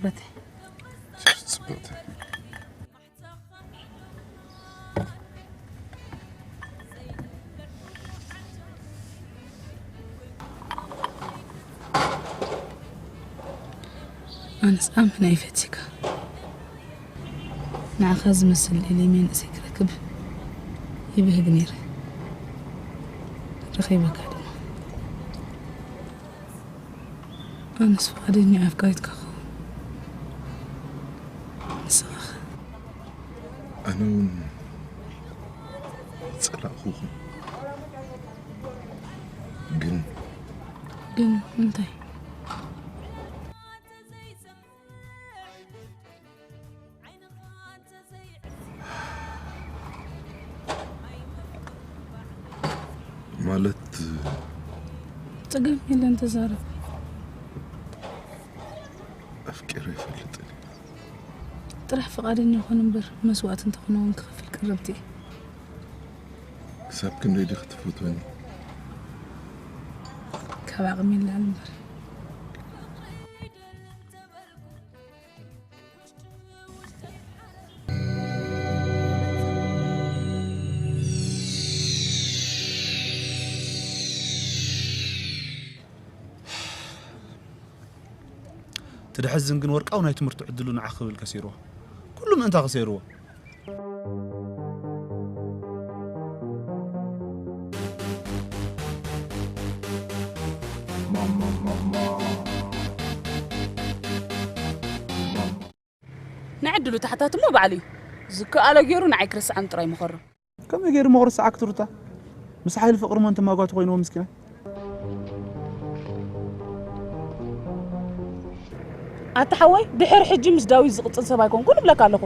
በቲ ጽብቕቲ። ኣነስ ኣመና ይፈትካ። ንዓኻ ዝመስል ኢለ መንእሰይ ክረክብ ይብህግ ነይረ። ረኺበካ ድማ። ኣነስ ፍቓደኛ ኣፍቃሪትካ ክኸውን። ንስኻ ኸ? ኣነ እውን ጸላእኹኹም። ግን ግን እንታይ? ማለት ጸገም የለን፣ ተዛረብ። ኣፍቂረ ይፈልጥን ጥራሕ ፍቓደኛ ኾን እምበር መስዋእቲ እንተኾነ እውን ክኸፍል ቅርብቲ እየ። ክሳብ ክንደይ ዲኺ ትፈትወኒ? ካብ ዓቕሚ ይላዓል እምበር። ትድሕዝን ግን ወርቃዊ ናይ ትምህርቲ ዕድሉ ንዓ ክብል ከሲርዎ። ኩሉ ምእንታ ከሲርዎ። ንዕድሉ ታሕታት እሞ ባዕሉ እዩ ዝከኣሎ ገይሩ ንዓይ ክርስዓን ጥራይ ምኸሮ። ከመይ ገይሩ መቑረስ ሰዓክ ትሩታ? ምስ ሓይሊ ፍቕሪ መን ተማጓቱ ኮይንዎ ምስኪናይ። ኣታ ሓወይ ድሕሪ ሕጂ ምስ ዳዊት ዝቕጽል ሰብ ኣይኮንኩን እብለካ ኣለኹ።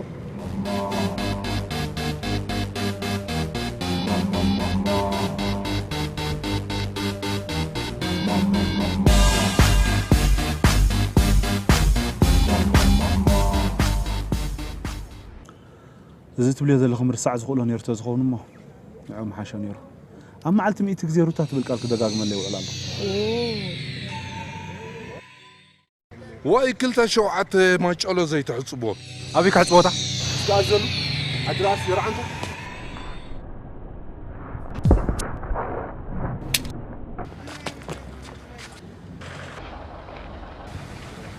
እዚ ትብልዮ ዘለኹ ምርሳዕ ዝኽእሎ ነይሩ ተዝኸውን እሞ ንዕኡ ምሓሾ ነይሩ። ኣብ መዓልቲ ሚእቲ ግዜ ሩታ ትብል ቃል ክደጋግመለይ ይውዕል ኣሎ። ዋይ ክልተ ሸውዓተ ማጨሎ ዘይትሕጽቦ። ኣበይ ክሕጽቦታ? ዝኣዘሉ ኣድራስ ይርዓንታ።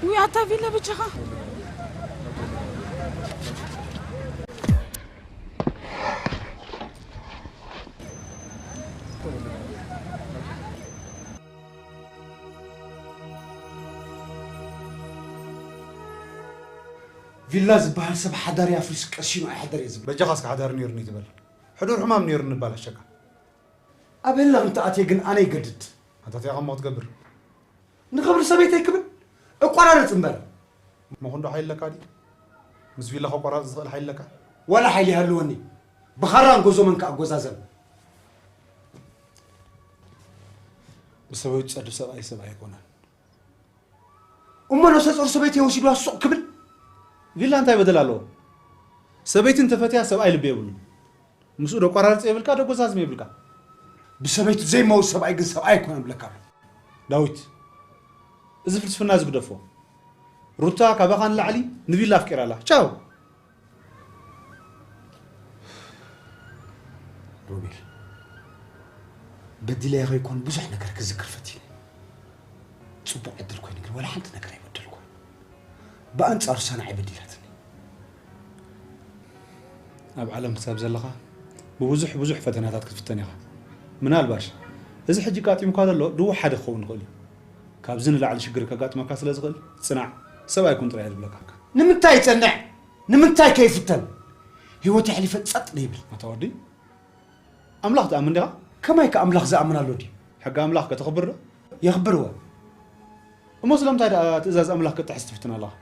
ውይ ኣታ ቪላ ብቻኻ። ቪላ ዝበሃል ሰብ ሓዳር ኣፍሪሱ ቀሲኑ ኣይሕደር እየ ዝብል። በጃኻ እስከ ሓዳር ነይሩኒ ትበል። ሕዱር ሕማም ነይሩኒ እባላሸካ። ኣብ ህልኽ እንተኣትየ ግን ኣነ ይገድድ። ኣንታ እንታይ ኢኻ እሞ ክትገብር? ንኽብሪ ሰበይተይ ክብል እቆራረጽ እምበር። መኹንዶ ሓይሊ ኣለካ ድዩ? ምስ ቪላ ከቆራርጽ ዝኽእል ሓይሊ ኣለካ? ዋላ ሓይሊ ይሃልወኒ ብኻራን ጎዞመን ክኣጎዛዘም። ብሰበይቱ ዝጸድፍ ሰብኣይ ሰብ ኣይኮነን። እሞ ነብሰ ጾር ሰበይተይ ወሲድዋ ሱቕ ክብል? ቪላ እንታይ በደል ኣለዎ? ሰበይቲ እንተፈትያ ሰብኣይ ልቢ የብሉን። ምስኡ ዶ ኣቋራርጽ የብልካ ዶ ጎዛዝም የብልካ። ብሰበይቱ ዘይመውት ሰብኣይ ግን ሰብኣይ ኣይኮነን እብለካ ኣለኹ። ዳዊት፣ እዚ ፍልስፍና እዚ ግደፎ። ሩታ ካባኻ ንላዕሊ ንቪላ ኣፍቂራ ኣላ። ቻው። ሮቤል፣ በዲለያ ከይኮን ብዙሕ ነገር ክዝክር ፈቲነ። ጽቡቕ ዕድል ኮይኑ ግን ወላ ሓንቲ ነገር ኣይበደልኩን። ብኣንጻሩ ሳና ኣይበዲላትኒ። ኣብ ዓለም ክሳብ ዘለኻ ብብዙሕ ብዙሕ ፈተናታት ክትፍተን ኢኻ። ምናልባሽ እዚ ሕጂ ኣጋጢሙካ ዘሎ ድዉ ሓደ ክኸውን ይኽእል እዩ። ካብዚ ንላዕሊ ሽግር ከጋጥመካ ስለ ዝኽእል ጽናዕ፣ ሰብኣይ ኩን ጥራይ እየ ዝብለካ። ንምንታይ ይጸንዕ? ንምንታይ ከይፍተን? ህይወት ኣሕሊፈ ጸጥ ደይብል። ኣታ ወዲ፣ ኣምላኽ ትኣምን ዲኻ? ከማይ ከ ኣምላኽ ዝኣምን ኣሎ ድዩ? ሕጊ ኣምላኽ ከተኽብር ዶ? የኽብር እወ። እሞ ስለምንታይ ደኣ ትእዛዝ ኣምላኽ ክትጥሕስ ትፍትን ኣለኻ?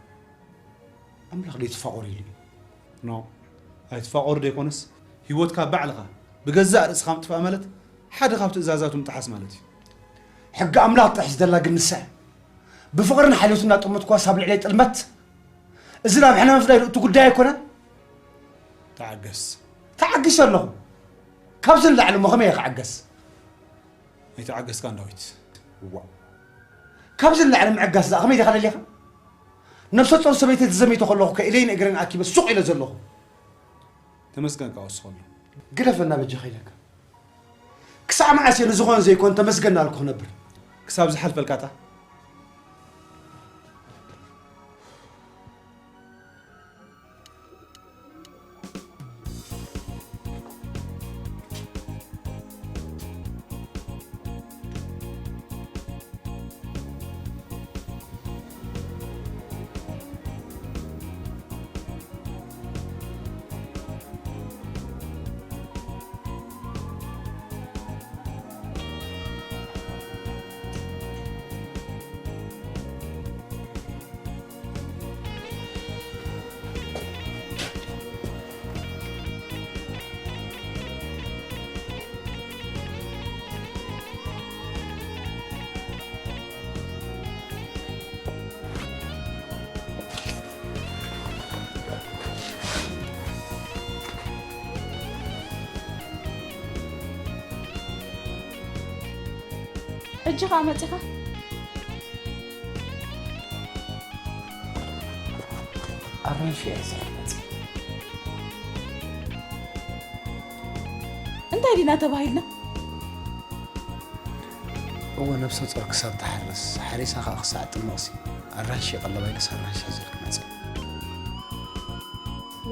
ኣምላኽ ደይትፋቐሩ ኢሉ እዩ። ኖ፣ ኣይትፋቐሩ ደይኮነስ፣ ህይወትካ ባዕልኻ ብገዛእ ርእስኻ ምጥፋእ ማለት ሓደ ካብ ትእዛዛቱ ምጥሓስ ማለት እዩ። ሕጊ ኣምላኽ ትጥሕስ ዘላ ግን ንሳ እያ። ብፍቕርን ሓልዮትን እናጠመትኳስ ኣብ ልዕለይ ጥልመት እዚ ናብ ሕነ ምፍዳይ ርእቱ ጉዳይ ኣይኮነን። ተዓገስ። ተዓጊሰ ኣለኹ። ካብዚ ንላዕሊ እሞ ከመይ እየ ክዕገስ? ኣይተዓገስካን ዳዊት። እዋ። ካብዚ ንላዕሊ ምዕጋስ ደኣ ከመይ ዲኻ ደሊኻ? ነብሰ ጾር ሰበይተይ ተዘሚተ ከለኹ ከ ኢደይን እግረይን ኣኪበ ሱቕ ኢለ ዘለኹ። ተመስገን ካብ ወስኾም እዩ። ግደፈና በጃኻ ኢለካ። ክሳዕ መዓስ እየ ንዝኾነ ዘይኮን ተመስገን እናበልኩ ክነብር? ክሳብ ዝሓልፈልካታ። ሕጂ ኸኣ መጺኻ? ኣራንሺ እየ ሒዘ ክመጽእ። እንታይ ዲና ተባሂልና? እወ፣ ነብሰ ጾር ክሳብ ትሓርስ፣ ሓሪሳ ኸኣ ክሳዕ ጥምቕሲ፣ ኣራንሺ ቀለባ ኢለስ ኣራንሺ ሒዘ ክመጽእ።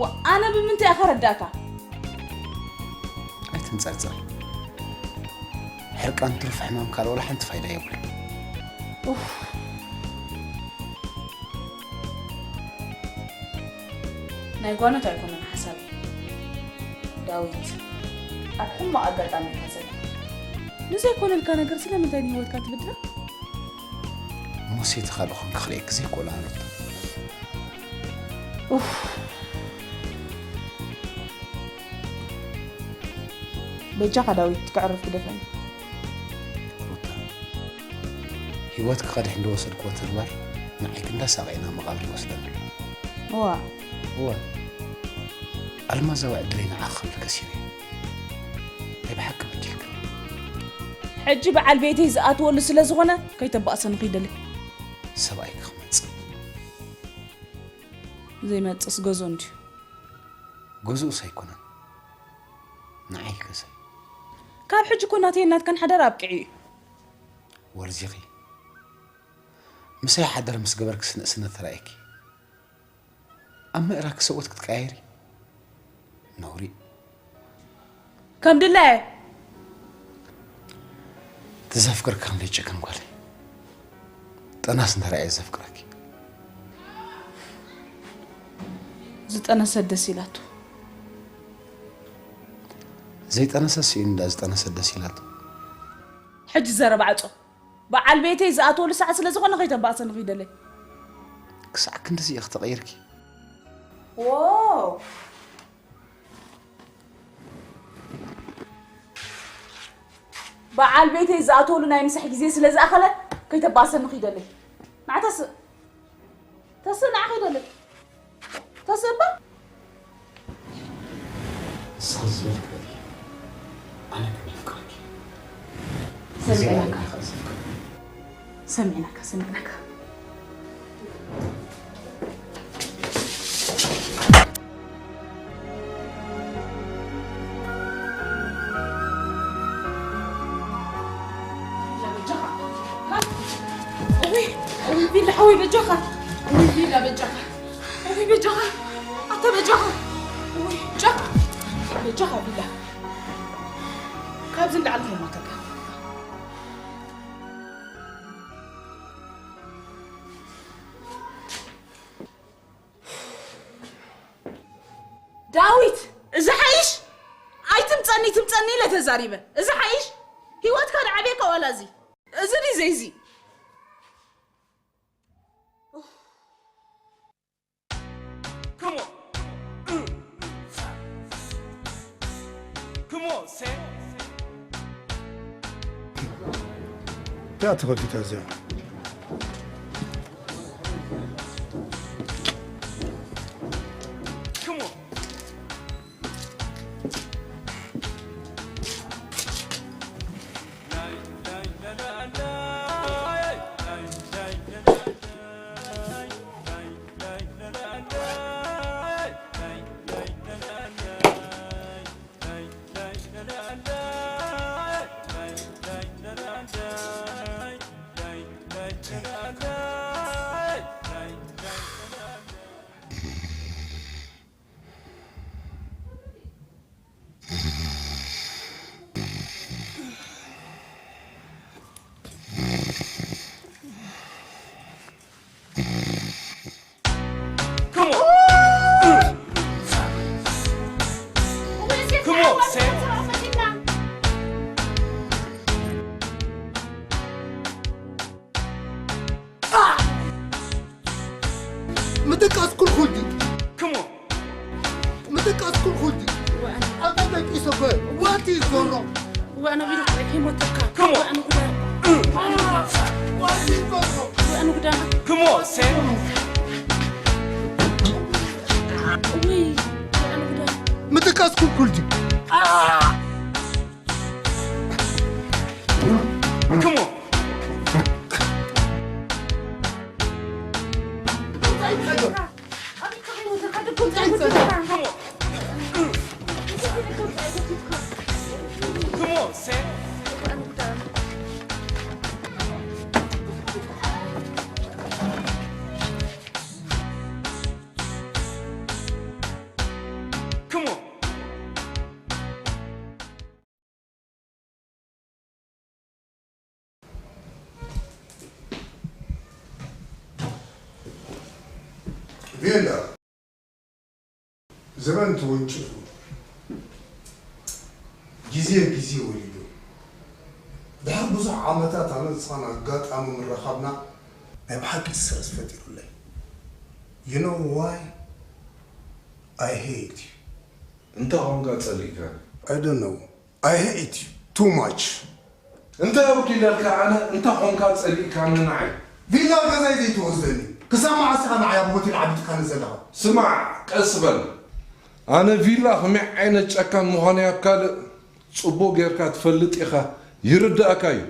ዋ፣ ኣነ ብምንታይ እየ ከረዳእካ? ኣይትንጸርጸር። ሕርቃን ትሩፍ ሕማም ካልእ ወላ ሓንቲ ፋይዳ የብሉን። ኡፍ። ናይ ጓኖት ኣይኮነን ሓሳበይ። ዳዊት፣ ኣብ ሕማቕ ኣጋጣሚ ኢኻ ዘለኻ። ንዘይኮነልካ ነገር ስለምንታይ ንህይወትካ ትብድላ? ሞሴ ተኻልኹም ክኽልኤክ ዘይኮላ ኣነቶ። ኡፍ። በጃኻ ዳዊት፣ ከዕርፍ ግደፈኒ። ሩታ፣ ህይወትኪ ከድሕን ዝወሰድክዎ ተግባር ንዓይ ክንዳሳቐ ኢና መቓብር ይወስደኒ ኣሎ። እዋ። እዋ። ኣልማዛዊ ዕድለይ ንዓኺ ክብል ከሲረ። ናይ ብሓቂ በዲልክኒ። ሕጂ በዓል ቤተይ ዝኣትወሉ ስለ ዝኾነ ከይተባእሰኒ ኺደሊ። ሰብኣይኪ ክመጽእ። ዘይመጽእስ ገዝኡ እንድዩ። ገዝኡስ ኣይኮነን። ንዓይ ገዛይ። ካብ ሕጂ እኮ ናተይን ናትካን ሓዳር ኣብቂዑ እዩ። ወርዚኺ። ምሳይ ሓዳር ምስ ገበርክስ ንእስነት ተራእየኪ። ኣብ ምእራግ ሰብኡት ክትቀያየሪ። ነውሪ። ከም ድላየ። ተዘፍቅርካ ክንደይ ጨክን ጓል። ጠናስ እንተ ረኣየ ዘፍቅረኪ። ዝጠነሰት ደስ ኢላቶ። ዘይጠነሰ ስኢኑ እንዳ ዝጠነሰት ደስ ኢላቶ። ሕጂ ዘረባ ዕጾ። በዓል ቤተይ ዝኣትወሉ ሰዓት ስለ ዝኾነ ከይተባእሰ ንኺደለይ። ክሳዕ ክንድዚ ኢኺ ተቐይርኪ? ዎ። በዓል ቤተይ ዝኣትወሉ ናይ ምሳሕ ግዜ ስለ ዝኣኸለ ከይተባእሰ ንኺደለይ። ንዓታስ ተስእ ንዓኺ ይደሊ። ተስእ እባ። ንስኺ ዝበልክ በሊ። ኣነ ከም የፍቅረኪ። ሰሚዕናካ። ሰሚዕናካ፣ ሰሚዕናካ። ቢላ በጃኻ። እውይ፣ እውይ፣ ቢላ ሓወይ በጃኻ። እውይ፣ ቢላ በጃኻ። እውይ፣ በጃኻ። ኣታ በጃኻ። እውይ፣ በጃኻ። በጃኻ ቢላ። ካብዚ ንላዕሊ ከይሞተካ። ዳዊት፣ እዚ ሓይሽ? ኣይትምጸኒ፣ ትምጸኒ ኢለ ተዛሪበ። እዚ ሓይሽ? ህይወትካ ዶ ዓብየካ ዋላ እዚ? እዚ ድዩ ዘይዚ? Come on. Come on, say. እታ ተኸፊታ እዚኣ። Come on. ምትቃስ ኩልኩል ድዩ? Come on. ምትቃስ ኩልኩል ድዩ? ኣታ ደቂሰ እኮ ዋት እዩ ዘሎ? ወኣነ ቢሉ ጥራይ ከይሞተካ። Come on. ወኣነ ጉዳ። ዋት እዩ ዘሎ? ወኣነ ጉዳ። Come on, Sam. ውይ፣ ወኣነ ጉዳ። ምትቃስ ኩልኩል ድዩ? Come on. Come on. Come on, Sam. Come on. ቬላ፣ ዘበን ተወንጭፉ፣ ግዜ ግዜ ወሊዱ። ድሕሪ ብዙሕ ዓመታት ኣነ ንስኻን ኣጋጣሚ ምርኻብና ናይ ብሓቂ ስትረስ ፈጢሩለይ። You know why? I hate you. እንታይ ኾንካ ጸሊእካኒ? I don't know. I hate you too much. እንታይ ኣጉዲለልካ? ኣነ እንታይ ኾንካ ጸሊእካኒ ንዓይ? ቪላ ገዛይ ዘይትወስደኒ? ክሳብ መዓስ ኢኻ ንዓይ ኣብ ሆቴል ዓቢጥካኒ ዘለኻ? ስማዕ፣ ቀስ በል። ኣነ ቪላ ከመይ ዓይነት ጨካን ምዃነይ ኣብ ካልእ ጽቡቕ ጌርካ ትፈልጥ ኢኻ፣ ይርድኣካ እዩ።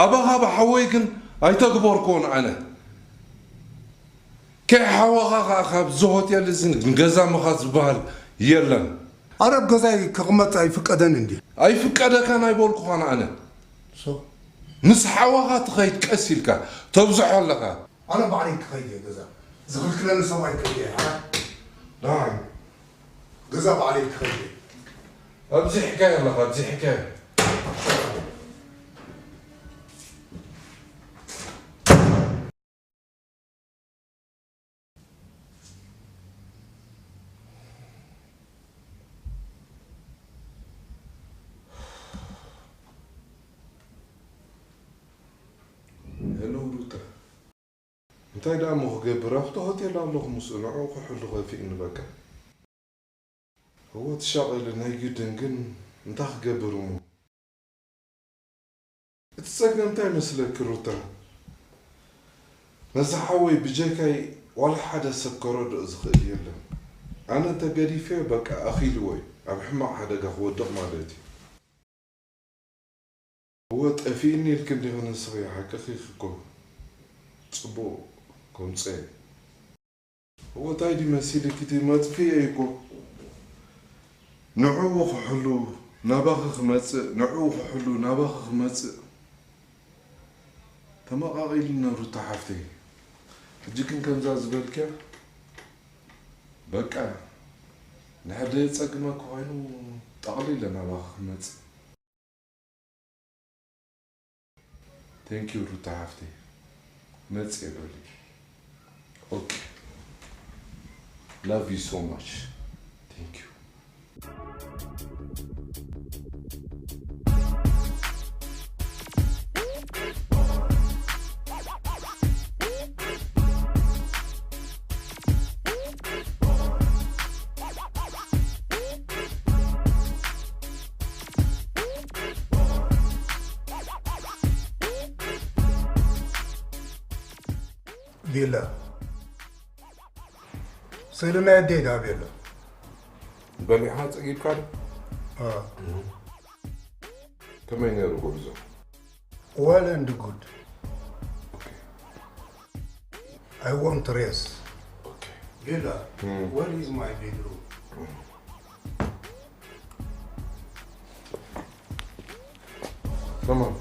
ኣባኻ ብሓወይ ግን ኣይተግበርክዎን ኣነ። ከይሓወኻ ኸኣ ካብዚ ሆቴል እዚ ንገዛ ምኻድ ዝበሃል የለን። ኣረ ኣብ ገዛይ ክቕመጥ ኣይፍቀደን እንዲ። ኣይፍቀደካን ኣይበልኩኻን ኣነ። ሶ? ምስ ሓወኻ ትኸይድ ቀስ ኢልካ ተብዝሖ ኣለኻ። ኣነ ባዕለይ ክኸይድ እየ ገዛ። ዝኽልክለኒ ሰብ ኣይክእል እየ። ኣረ ዳይ። ገዛ ባዕለይ ክኸይድ እየ። ኣብዚሕካዮ ኣለኻ፣ ኣብዚሕካዮ። ሄሎ ሩታ፣ እንታይ ደኣ እሞ ክገብር? ኣብቲ ሆቴል ኣለኹ፣ ምስኡ ንዕኡ ክሕሉ ከፊእኒ በቃ። እወ፣ ትሻቐሊ ናይ ግድን፣ ግን እንታይ ክገብር እሞ? እቲ ጸገም እንታይ መስለኪ ሩታ? ነዚ ሓወይ ብጀካይ ዋላ ሓደ ሰብ ከረድኦ ዝኽእል የለን። ኣነ እንተ ገዲፈዮ በቃ ኣኺልዎ እዩ፣ ኣብ ሕማቕ ሓደጋ ክወድቕ ማለት እዩ። እወ፣ ጠፊእኒ ኢልኪ እንዲኺ ንስኺ፣ ሓቅኺ እኮ። ጽቡቕ ከምጽኦ እየ። እወ፣ እንታይ ድዩ መሲልኪ? እቲ መጥፍኤ እኮ ንዕኡ ክሕሉ ናባኺ ክመጽእ፣ ንዕኡ ክሕሉ ናባኺ ክመጽእ። ተመቓቒሉና ሩታ ሓፍተይ። ሕጂ ግን ከምዛ ዝበልክያ፣ በቃ፣ ንሕደ የጸግመኪ ኮይኑ ጠቕሊለ ናባኺ ክመጽእ። Thank you ሩታ ሓፍተይ፣ መጽየ በሊ። Okay. Love you so much. Thank you. ቪላ። ስእሊ ናይ ኣደይ ደኣ ኣሎ። በሊዕኻ ጸጊብካ ዶ? አ። ከመይ ነይሩ ጉዕዞ? Well and good. Okay. I want rest. Okay. ቪላ, Hmm. Where is my bedroom? Come on.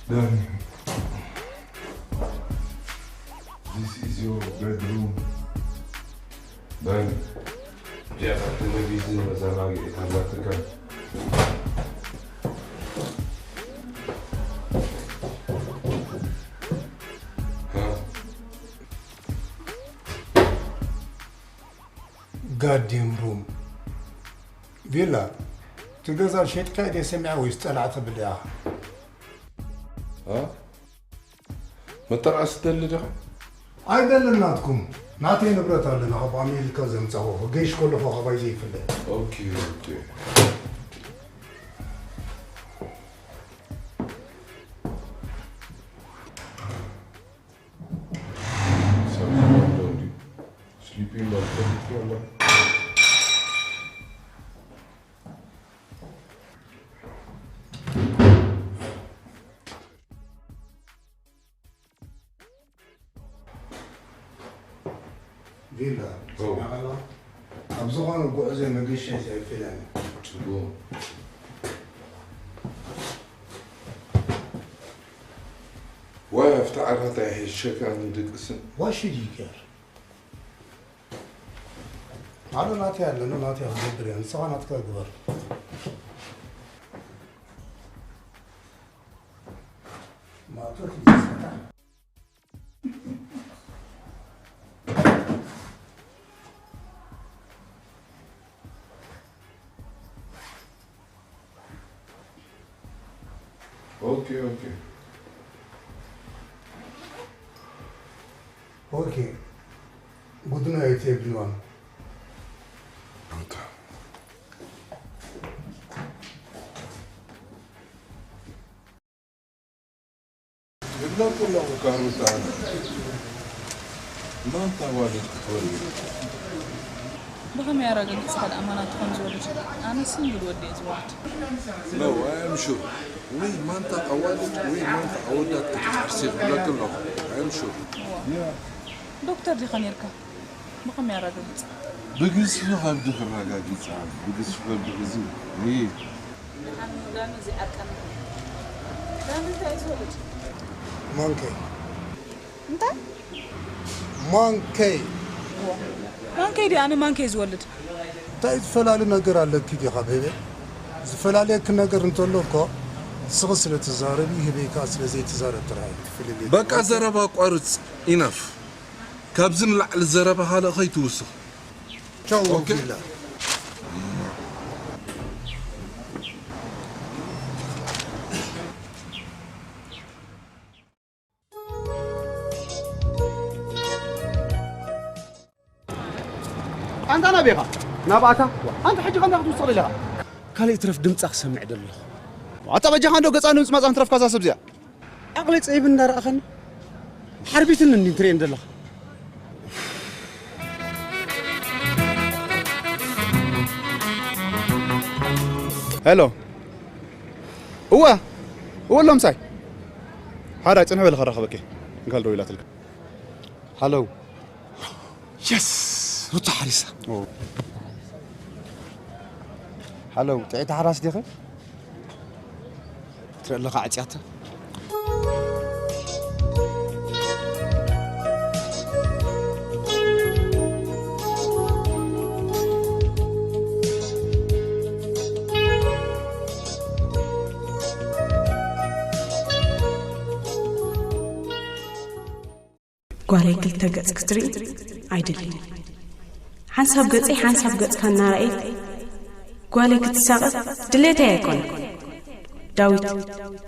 Then, this is your bedroom. Then, yeah, the television was a lot. ጋዲም ሩም ቪላ፣ እቲ ገዛ ሸጥካ ኢደ ሰሚዐ ወይስ ጠላዕ ተብል ኢኻ? እ? መተርኣስ ትደሊ ዲኻ? ኣይደልን ናትኩም። ናተይ ንብረት ኣለና፣ ካብ ኣሜሪካ ዘምጻኹ። ክገይሽ ከለኹ ካባይ ዘይፍለ። ኦኬ፣ ኦኬ። ሰብ ኣሎ እንዲ ስሊፒንግ ባግ ተሪፉ ኣሎ። ቪላ፣ ኦ። ሰሚዕኻ ኣለኻ? ኣብ ዝኾነ ጉዕዞ መገሻ ኣይፈልያን። ጽቡቕ። ዋይ፣ ኣብቲ ዓራት ኣይሕሸካን ይድቅስን። What should you care? ኣነ ናተይ ኣለኒ፣ ናተይ ክገብር እየ። ንስኻ ናትካ ግበር። ማእቶት ይስታ። ኦኬ፣ ኦኬ። ኦኬ። Good night, everyone. ይብለኩ ኣለኹ ካሮት ኣነ። ማንታ ዋሊድ ክትወልድ? ብኸመይ ኣረጋጊጽካ ደኣ ማና ትኾን ዝወልድ? ኣነ ሲንግል ወዲ እየ ዝወልድ። No, I am sure. ወይ ማንታ ኣዋልድ ወይ ማንታ ኣወዳት ክትዓርሲ ይብለኩ ኣለኹ። I am sure. እዋ። ዶክተር ዲኻ ኔርካ? ብኸመይ ኣረጋግጽ? ብግዝፊ ከብዲ ክረጋግጽ፣ ብግዝፊ ከብዲ እዚ። እይ። ደሓን ዳኑ እዚ ዓርቃን። ዳኑ እንታይ እዩ ዝወልድ? ማንከይ። እንታይ? ማንከይ። ማንከይ ድያ? ኣነ ማንከይ ዝወልድ? እንታይ ዝፈላሊ ነገር ኣለኪ ዲኻ ቤቤ? ዝፈላልየኪ ነገር እንተሎ እኮ ንስኺ ስለ ትዛረቢ፣ ህበይ ከኣ ስለ ዘይትዛረብ ጥራይ እዩ። ትፍልልይ በቃ ዘረባ ኣቋርጽ። ኢናፍ። ካብዚ ንላዕሊ ዘረባ ካልእ ከይትውስኽ። ቻው፣ ኦኬ። ቪላ። ኣንታ ናበይ ኢኻ? ናብኣታ። ኣንታ ሕጂ ከምታ ክትውስቕ ደሊኻ? ካልእ ይትረፍ ድምጻ ክሰምዕ ደለኹ። ኣታ በጃኻ እንዶ ገጻ ንምጽማጻ ምትረፍካ እዛ ሰብ እዚኣ። ዓቕሊ ጸይብ እንዳረኣኸኒ ሓርቢትኒ እንዲ ትርእየኒ ዘለኻ። ሄሎ። እወ። እወ ኣሎ ምሳይ። ሓራይ ጽንሕ በሊ ከራኸበኪ። እንካል ደው ኢላትልካ። ሃሎ። የስ! ሩታ ሓሪሳ። ኦ። ሃሎ፣ ጥዕይቲ ሓራስ ዲኺ? ትርኢ ኣለኻ ዕጽያታ? ጓለይ ክልተ ገጽ ክትርኢ ኣይደልን። ሓንሳብ ገጸይ ሓንሳብ ገጽካ እናረኣየት ጓለይ ክትሳቐ ድሌተይ ኣይኮነን። ዳዊት፣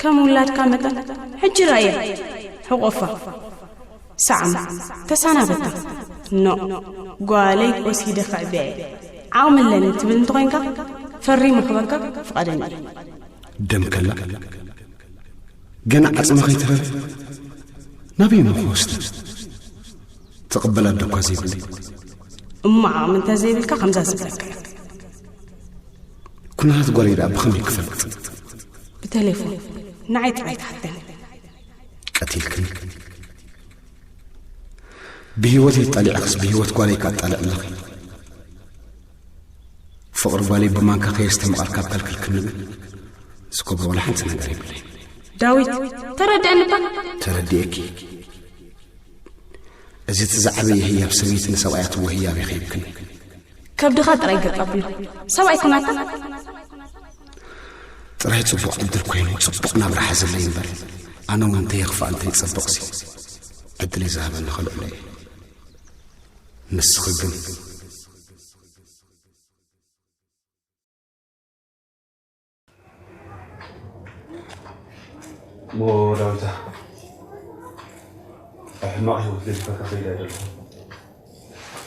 ከም ውላድካ መጠን ሕጂ ረኣያ፣ ሕቆፋ፣ ሳዕማ፣ ተሰናበታ። ኖእ፣ ጓለይ ወሲደ ከዕብያ እየ። ዓቕሚ ኣለኒ ትብል እንተኾይንካ ፈሪመ ክህበካ ፍቓደኛ እየ። ደም ከላ ገና ዓጽማ ከይተረፈ ናበይ እሞ ክወስዳ? ትቕበላ ኣደ እኳ ዘይብለይ። እሞ ዓቕሚ እንተ ዘይብልካ ከምዛ ዝብለካ እየ። ኩነታት ጓለይ ደኣ ብኸመይ ክፈልጥ? ብቴሌፎን ንዓይ ጥራይ ትሓተኒ። ቀቲልክኒ። ብህይወት የጣሊዕክስ ብህይወት ጓለይ ካጣልዕ ኣለኺ። ፍቕሪ ጓለይ ብማንካ ከየስተምቐርካ ኣብ ከልክልክኒ ግን ዝገብሮ ዋላ ሓንቲ ነገር የብለይ። ዳዊት፣ ተረድአኒ እባ። ተረዲኤኪ። እዚ እቲ ዝዓበየ ህያብ ሰበይቲ ንሰብኣያ ትህቦ ህያብ እዩ ከይብክኒ። ከብድኻ ጥራይ ገጽ ኣብሎ። ሰብኣይ ኩናታ። ጥራይ ጽቡቕ ዕድል ኮይኑ ጽቡቕ ናብራ ሓዘለይ እምበር፣ ኣነ እውን እንተየኽፍኣ እንተይጸብቕሲ ዕድለይ ዝሃበኒ ከልዕሎ እየ። ንስኺ ግን እሞ ዳዊታ፣ ኣብ ሕማቕ ህይወት ገዲፈካ ከይድ ኣይደለኹን።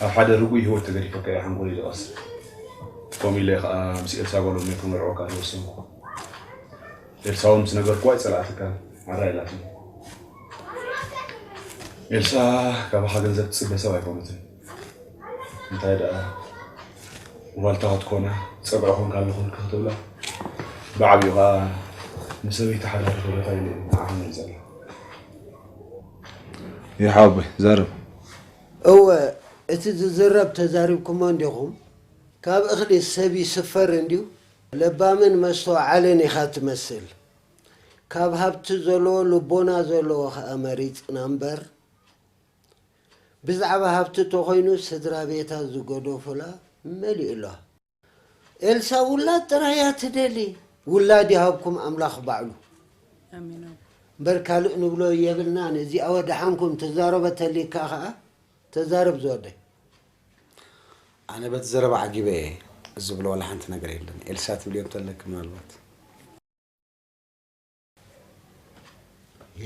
ኣብ ሓደ ርጉእ ህይወት ተገዲፈካ እየ ሓንጎለይ ዝቐስን። ከምኡ ኢለ እየ ኸኣ ምስ ኤልሳ ጓሎም እየ ክመርዖካ ዝወሰንኩ። ኤልሳ እውን ምስ ነገርኩዋ ኣይጸልኣትካን፣ ዓራ ኢላትኒ። ኤልሳ ካባኻ ገንዘብ ትጽበ ሰብ ኣይኮነትን። እንታይ ደኣ ጓልታ ክትኮና፣ ጸግዒ ኮንካ ኣለኹልኪ ክትብላ፣ ብዓቢኡ ኸኣ ንሰበይቲ ሓዳር ክብረታ ኢለ እየ ንዓኻ ንርኢ ዘለና። ይሓወይ፣ ዘርብ። እወ፣ እቲ ዝዝረብ ተዛሪብኩሞ እንዲኹም? ካብ እኽሊ ሰብ ይስፈር እንድዩ? ለባምን መስተውዓልን ኢኻ ትመስል። ካብ ሃብቲ ዘለዎ ልቦና ዘለዎ ኸኣ መሪጽና እምበር፣ ብዛዕባ ሃብቲ ተኾይኑ ስድራ ቤታ ዝገደፉላ መሊኡ ኣሎ። ኤልሳ ውላድ ጥራይ እያ ትደሊ። ውላድ ይሃብኩም ኣምላኽ ባዕሉ። ኣሜን። እምበር ካልእ ንብሎ የብልናን። እዚኣ ወደሓንኩም ትዛረበ ተሊካ ኸኣ ተዛረብ ዝወደይ። ኣነ በቲ ዘረባ ዓጊበ እየ። ዝብሎ ዋላ ሓንቲ ነገር የለን። ኤልሳ ትብልዮም ተለኪ ምናልባት።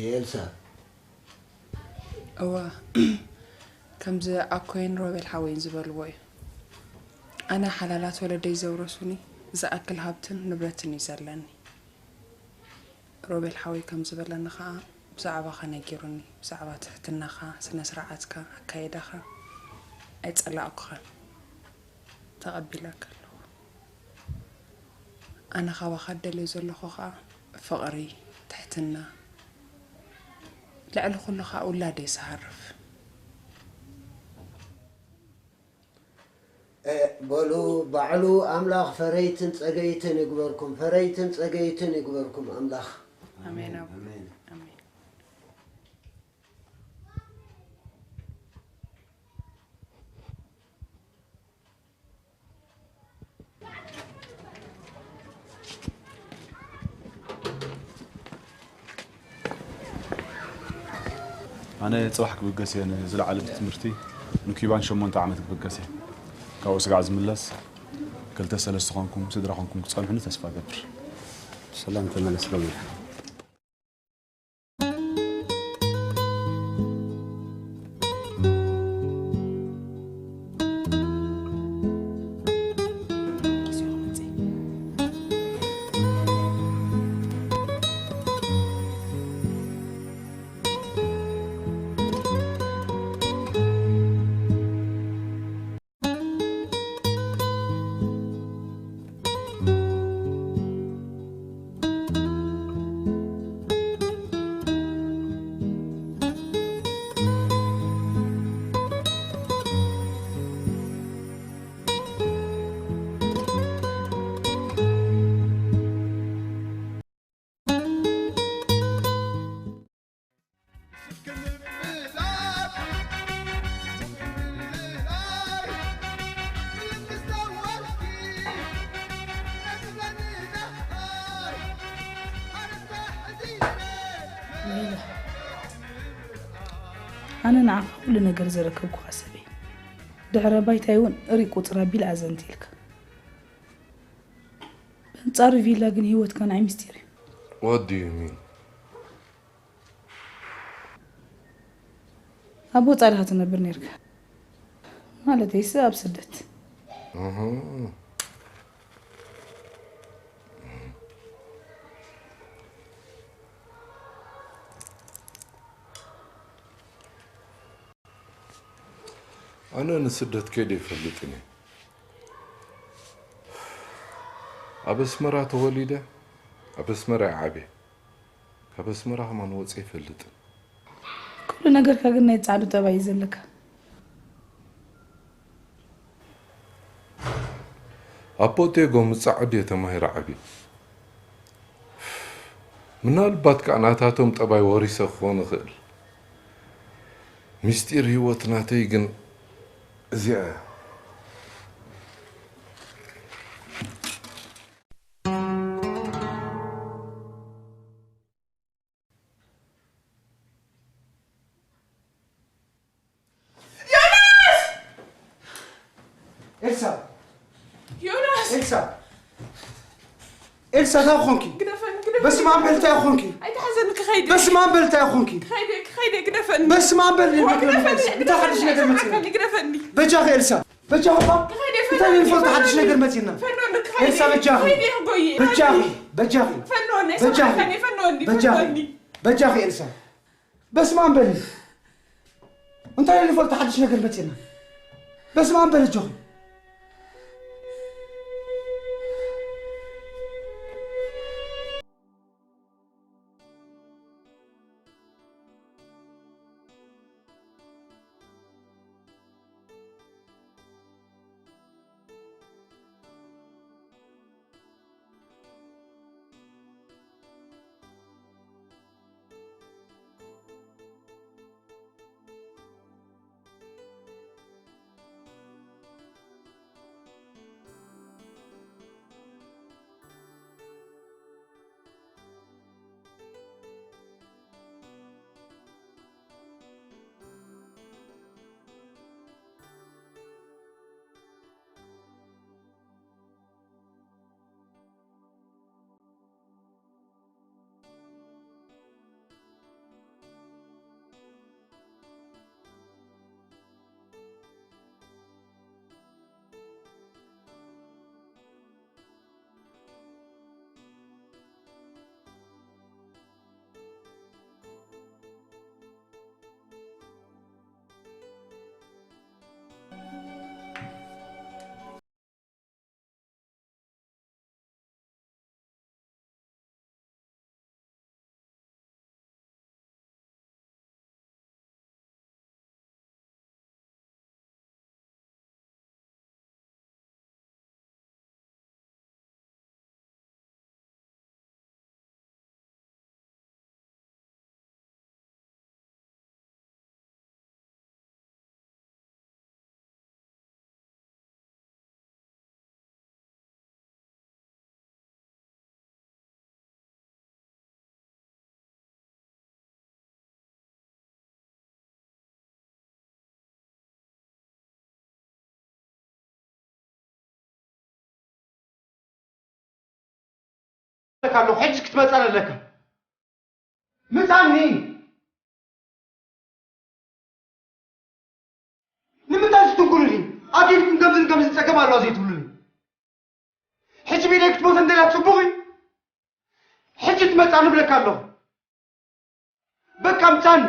ኤልሳ። እዋ፣ ከምዚ ኣኮይን ሮቤል ሓወይን ዝበልዎ እዩ። ኣነ ሓላላት ወለደይ ዘውረሱኒ ዝኣክል ሃብትን ንብረትን እዩ ዘለኒ። ሮቤል ሓወይ ከም ዝበለኒ ኸኣ ብዛዕባኻ ነጊሩኒ። ብዛዕባ ትሕትናኻ፣ ስነ ስርዓትካ፣ ኣካይዳኻ ኣይጸላእኩኻን። ተቐቢለካ ኣለኹ። ኣነ ካባኻ እደልዮ ዘለኹ ኸኣ ፍቕሪ፣ ትሕትና፣ ልዕሊ ኩሉ ኸኣ ውላደይ ዝሃርፍ። እ፣ በሉ፣ ባዕሉ ኣምላኽ ፈረይትን ጸገይትን ይግበርኩም፣ ፈረይትን ጸገይትን ይግበርኩም ኣምላኽ። ኣሜን፣ ኣቦ። ኣሜን። ኣሜን። ኣነ ጽባሕ ክብገስ እየ ንዝለዓለ ቤት ትምህርቲ፣ ንኩባን ሸሞንተ ዓመት ክብገስ እየ። ካብኡ ስጋዕ ዝምለስ፣ ክልተ ሰለስተ ኾንኩም፣ ስድራ ኾንኩም ክጸንሑኒ ተስፋ እገብር። ሰላም ተመለስ ሮቤል። ሜላ፣ ኣነ ንዓኻ ኩሉ ነገር ዘረከብኩኻ ሰብ እየ። ድሕረ ባይታይ እውን ሪቅ ቁፅር ኣቢለ ኣዘንትልካ። በንጻሩ ቪላ ግን ህይወትካ ንዓይ ምስጢር እዩ። What do you mean? ኣብ ወጻኢ ዲኻ ትነብር ነይርካ? ማለተይስ ኣብ ስደት። ኣሃ። ኣነ ንስደት ከይደ ይፈልጥን እየ። ኣብ ኣስመራ ተወሊደ፣ ኣብ ኣስመራ እየ ዓብየ። ካብ ኣስመራ ከማን ወፂአ ይፈልጥን። ኩሉ ነገርካ ግን ናይ ጻዕዱ ጠባይ እዩ ዘለካ። ኣቦ ቴጎ ምስ ጻዕዱ እየ ተማሂረ ዓብየ። ምናልባት ከኣ ናታቶም ጠባይ ወሪሰ ክኾን እኽእል። ምስጢር ህይወት ናተይ ግን እዚኣ እያ። ዮናስ! ኤልሳ! ዮናስ! ኤልሳ! ኤልሳ፣ እንታይ ኾንኪ? ግደፈኒ፣ ግደፈኒ። በስመ ኣብ በል፣ እንታይ ኾንኪ? ኣይትሓዘኒ፣ ክኸይድ እየ። በስመ ኣብ በል፣ እንታይ ኾንኪ? ክኸይድ እየ፣ ክኸይድ እየ፣ ግደፈኒ። በስመ ኣብ በል፣ እዋ፣ ግደፈኒ፣ እንታይ ሓድሽ ነገር መፂና? ግደፈኒ፣ ግደፈኒ። በጃኺ ኤልሳ፣ በጃኺ እባ። ክኸይድ እየ፣ እንታይ ፈኖኒ፣ ንፈልጦ ሓድሽ ፈኖኒ። ነገር መፂና? ፈኖኒ፣ ክኸይድ ኤልሳ፣ እየ፣ በጃኺ። ክኸይድ እየ፣ ክጎይ እየ። በጃኺ፣ በጃኺ። ፈኖኒ፣ በጃኺ። ኣይሰማዕካኒ፣ ፈኖኒ፣ በጃኺ። ፈኖኒ። በጃኺ ኤልሳ። በስመ ኣብ በሊ። እንታይ ንፈልጦ ሓድሽ ነገር መፂና? በስመ ኣብ በሊ ኣጆኺ። ኣለካ ኣለኹ፣ ሕጂ ክትመጻኒ ኣለካ። ምጻኒ። ንምንታይ ትትንኩሉኒ? ኣዴልኩም ከምዝን ከምዝን ጸገም ኣለዋ ዘይትብሉኒ? ሕጂ ብኢደይ ክትሞት እንደልያ ጽቡቕ እዩ? ሕጂ ትመጻኒ እብለካ ኣለኹ። በቃ ምጻኒ።